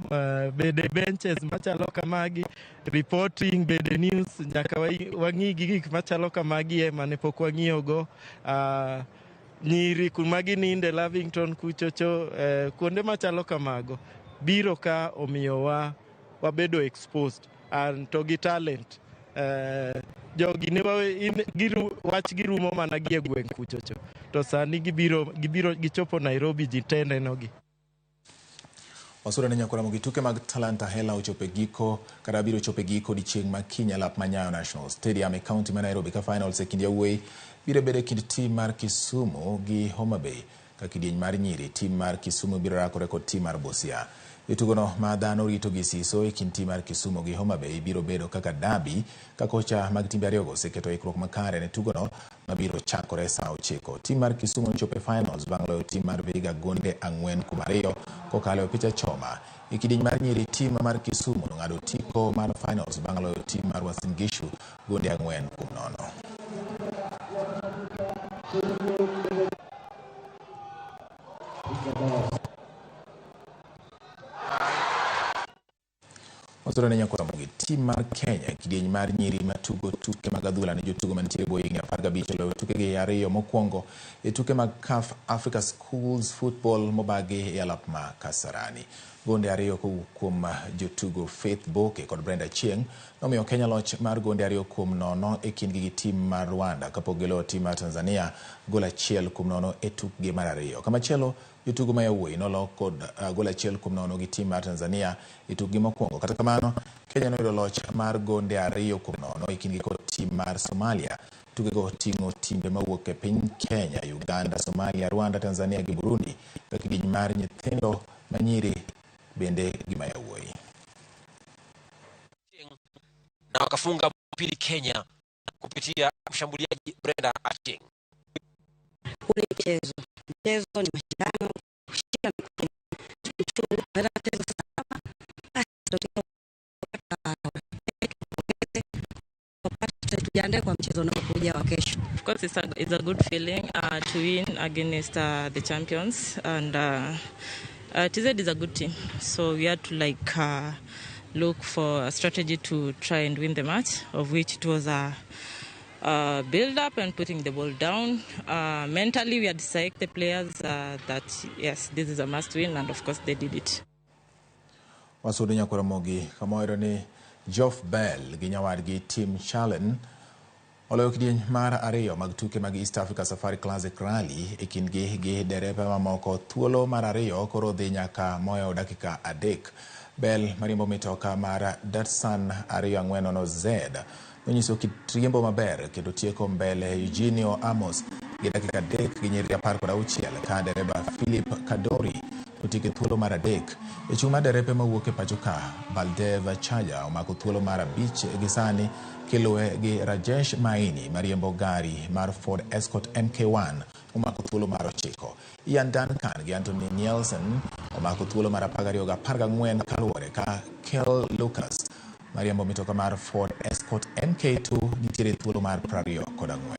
Speaker 2: bede benches machalo kamagi, reporting, bede news, nyaka wang'i gi gik machalo kamagi ema ne pok wang'iyogo. Nyiri kuma gininde Lavington kuchocho, kuonde machalo kamago biro ka omiyowa wabedo exposed and to gi talent. Jogi ne wach girumo mana gi e gweng' kuchocho, to sani gibiro gichopo Nairobi, ji te nenogi.
Speaker 1: Wasura ne nyakora mogi tuke mag Talanta Hela ochopo e giko kata biro chopo e giko odiechieng' ma kiny e lap ma Nyayo National Stadium e kaunti ma Nairobi ka finals e kind yawuoyi biro bedo e kind tim mar Kisumu gi Homa Bay. Ka kidieny mar nyiri, tim mar Kisumu biro rakore kod tim mar Busia. E tugono ma dhano rito gi siso e kind tim mar Kisumu gi Homa Bay biro bedo kaka derby ka kocha mag timbe ariyogo oseketo ikruok makare ne tugono mabiro chakore saa 9. Tim mar Kisumu nochopo e finals bang' loyo tim mar Vihiga gonde 4-2 kokalo e picha choma. E kidieny mar nyiri, tim mar Kisumu nong'ado otiko mar finals bang' loyo tim mar Uasin Gishu gonde 4-0. Wasura ne nyakora mogi tim mar Kenya kidieny mar nyiri matugo tuke mag adhula ne jotugo mantiere bwo higni 15 oloyo tukegi 2 mokwongo e tuke mag CAF Africa Schools Football mobagi e alap ma Kasarani. Gonde 2 kowuok kuom jotugo Faith Boke kod Brenda Chieng' nomiyo Kenya loch mar gonde 2-0 e kindgi gi tim mar Rwanda kapok giloyo tim mar Tanzania gol 1-0 e tukgi mar 2. Kamachielo, jotugo ma yawuoyi nolo kod gol 1-0 gi tim mar Tanzania e tukgi mokwongo. Kata kamano, Kenya noyudo loch mar gonde 2-0 e kindgi kod tim mar Somalia. Tukego ting'o timbe mawuok e piny Kenya, Uganda, Somalia, Rwanda, Tanzania gi Burundi ka kidieny mar nyithindo manyiri bende gi ma yawuoyi.
Speaker 3: Na wakafunga pili Kenya kupitia mshambuliaji Brenda Achieng.
Speaker 5: Huu ni mchezo. Mchezo ni mashindano. Kushinda na tujiandae kwa mchezo unaokuja wa kesho.
Speaker 6: Of course it's a good feeling to win against the champions, and TZ is a good team, so we had to look for a strategy to try and win the match, of which it was a build up and putting the ball down. Mentally we had psyched the players that yes, this is a must win, and of course they did it.
Speaker 1: Wasudo nyakora mogi kamoyudo ni Geoff Bell gi nyawadgi Tim Challen oloyo kidieny mar 2 mag tuke mag East Africa Safari Classic Rally e kindgi gi derepe mamoko. Thuolo mar 2 koro dhi nyaka moyo dakika 3. Bell mariembo mitoka mar Datsun 240Z nonyiso kit riembo maber kendo tieko mbele Eugenio Amos gi dakika 3 gi nyiriri 16 ka dereba Philip Kadori otieko thuolo mar 3. E chung' mar derepe mawuok e pacho ka, Baldev Chaja omako thuolo mar 5 gi sani kiluwe gi Rajesh Maini mariembo gari mar Ford Escort MK1 omako thuolo mar 9. Ian Duncan gi Anthony Nielsen omako thuolo mar 12 gi 14 kaluwore ka Kel Lucas mariembo mitoka mar Ford Escort MK2 nitiere thuolo mar 24.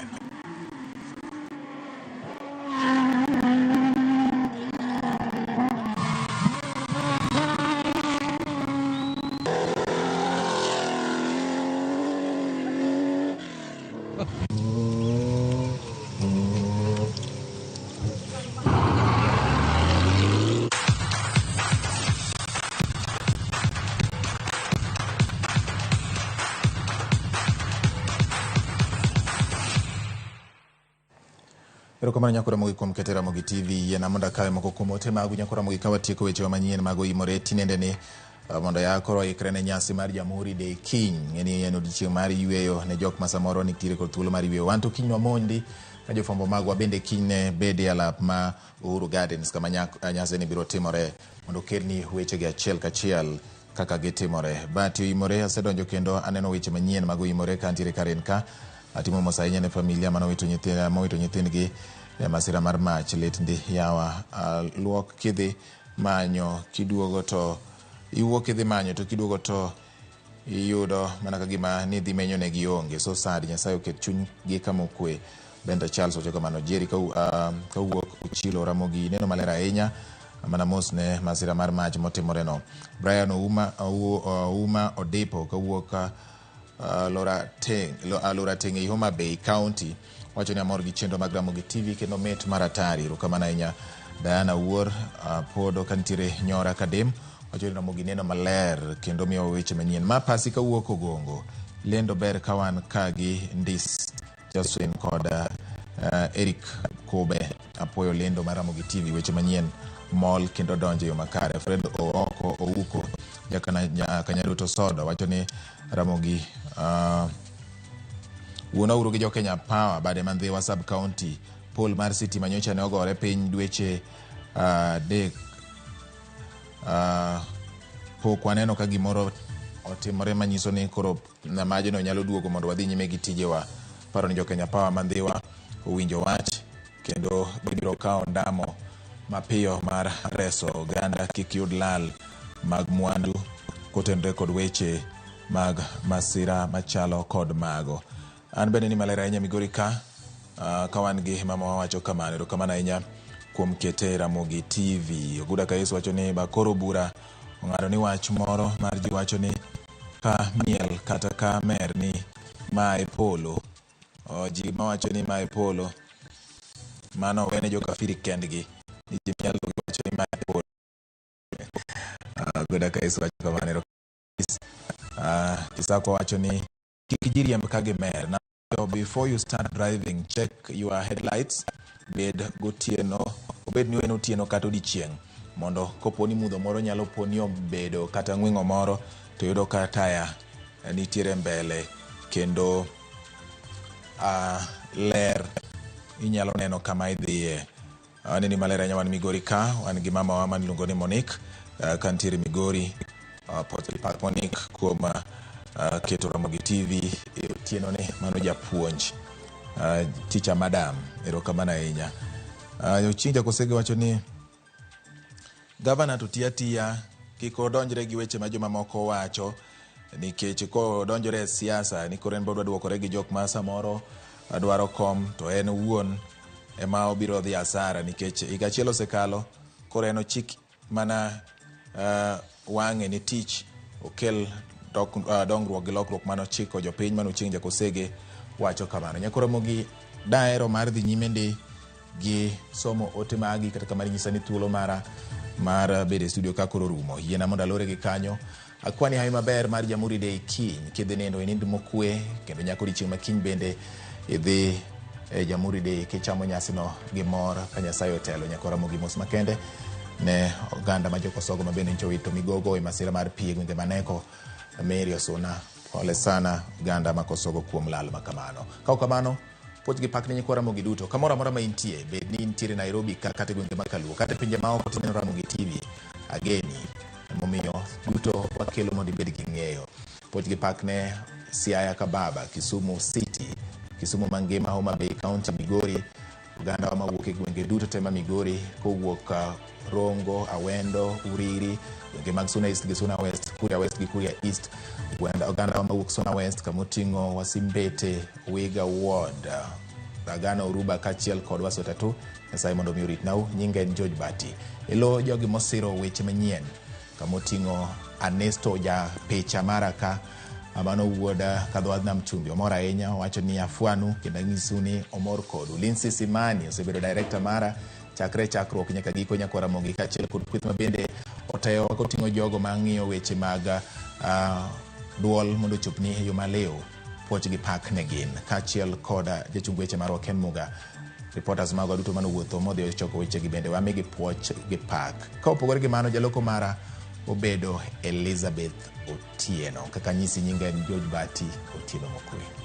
Speaker 1: Erokamano Nyako Ramogi kuom keto Ramogi TV. Yiena mondo akawe moko kuom ote magu Nyako Ramogi ka watieko wechewa manyien mag oimore tinende ni mondo ya koro oikre ne nyasi mar Jamhuri Day kiny. Ng'eni en odiochieng' mar yueyo ne jok ma samoro nitiere kod thuolo mar yueyo. Wan to kiny wamondi ka jofwambo magwa bende kiny ne bede e alap ma Uhuru Gardens kama nyasi ni biro timore mondo okelni wechegi achiel kachiel kaka gitimore. Bati oimore asedonjo kendo aneno weche manyien mag oimore ka antiere Karen ka. Atimo mos ahinya ne familia mane owito nyithindgi e masira mar mach. Lit ndi yawa. Luok kidhi manyo kiduogo to iwuok kidhi manyo to kiduogo to iyudo mana ka gima ni dhi menyo ne gionge. So sad. Nyasaye oket chunygi kama okwe. Benta Charles wacho kamano. Jerry kawuok Ochilo Ramogi neno maler ahinya mana mos ne masira mar mach motimore no. Brian Ouma Odipo kawuok Lorateng ei Homa Bay County wacho ni amor gi chenro mag Ramogi TV kendo mit mar atari. Erokamano ahinya Diana Wuor Podo kantiere Nyora Kadem wacho ni Ramogi neno maler kendo miyo weche manyien. Ma pasi kawuok Ogongo lendo ber ka wan ka gi Ndis Jaswin kod Eric Kobe apuoyo lendo mar Ramogi TV weche manyien mol kendo donjo e yo makare. Fred Ooko Ouko Jakanyaluto Soda wacho ni Ramogi wuon Ouru gi jo Kenya Power bade Mandhiwa sub county pol mar sitima nyocha ne ogore piny dweche 3 pok waneno ka gimoro otimore manyiso ni koro majno nyalo duogo mondo wadhi nyime gi tijewa. Paro ni jo Kenya Power Mandhiwa owinjo wach kendo gibiro kawo ndamo mapiyo mar reso oganda kik yud lal mag mwandu kotenore kod weche mag masira machalo kod mago. An bende ni maler ahinya Migori ka wan gi mama wawacho kamano. Erokamano ahinya kuom kete Ramogi TV. Oguda Kayesu wacho ni bakoro bura ong'ado ni wach moro mar ji wacho ni ka miel kata ka mer ni mae polo. Ji mawacho ni mae polo mano wene jokafiri kendgi ni ji miel wacho ni mae polo. Oguda Kayesu wacho kamano. Kisako wacho ni kik ji riemb ka gimer. Now, before you start driving, check your headlights. Bed gotieno, obed ni en otieno kata odiechieng', mondo kopo ni mudho moro nyalo po ni obedo kata ng'weng'o moro to yudo ka taya nitiere mbele kendo ler inyalo neno kama idhiye. Aneni maler ahinya wan Migori ka, wan gi mamawa maniluongo ni Monique ka nitiere Migori. Pak Monique kuom keto Ramogi TV e otieno ni mano japuonj teacher madam, erokamano ahinya. Ochieng' Jakosege wacho ni gavana to tiyo atiya kik odonjre gi weche ma jomamoko wacho nikech kodonjore e siasa ni koro en bodwa duokore gi jok ma samoro dwaro kom to en owuon ema obiro dhi asara nikech higa achiel osekalo koro en ochik mana wang'e ni tich okel dongruok gi lokruok mane ochiko jopiny mane Ochieng' Jakosege wacho kamano. Nyako Ramogi dahero mar dhi nyime ndi gi somo ote magi kata kamano inyisa ni thuolo mara mar bedo e studio ka koro rumo. Yiena mondo alore gi kanyo. Akwani hawi maber mar Jamhuri Day kiny. Kidhi nindo inind mokwe kendo nyaka odiochieng' ma kiny bende idhi e Jamhuri Day kichamo nyasino gi mor ka Nyasaye otelo. Nyako Ramogi mos makende ne oganda ma jokosogo ma bende nyocha owito migogo e masira mar pi e gwenge Maneko, Mary Osuna. Pole sana oganda ma Kosogo kuom lal ma kamano. Ka ok kamano, puoch gi pak ne nyikwa Ramogi duto. Kamoro amora ma intie, bed ni intiere Nairobi ka kata e gwenge ma Kaluo, kata e pinje maoko tineno Ramogi TV, ageni. Emomiyo duto wakelo mondo ibed gi ng'eyo. Puoch gi pak ne Siaya Kababa, Kisumu City, Kisumu mangima, Homa Bay County, Migori, oganda wa mawuok e gwenge duto te ma Migori, kowuok Rongo, Awendo, Uriri, gwenge mag Suna East gi Suna West, Kuria West gi Kuria East, oganda wa mawuok Suna West kamoting'o Wasimbete, Wiga Ward, Ragana Uruba kaachiel kod Wasotatu. Nyasaye mondo mi oritnau. Nyinga en George Bati. Elo jogi mosiro weche manyien kamoting'o Anesto ja picha mara ka mano wuod Kadhowadh Nam Chumbi. Omor ahinya, owacho ni afwanu kendo anyisu ni omor kodu. Lindsay Simani osebedo director mara chakre chakruok nyaka giko nyaka Ramogi kaachiel kod kweth ma bende otayowa koting'o jogo mang'iyo weche mag duol mondo ochopni e yo maliw. Puoch gi pak ne gin kaachiel kod jachung weche marwa Ken Muga. Reporters magwa duto manowuotho modhi ochoko wechegi bende wamigi puoch gi pak. Ka opogore gi mano, jaloko mara obedo Elizabeth Otieno. Kaka anyisi nyinga en George Bati Otieno Mokwe.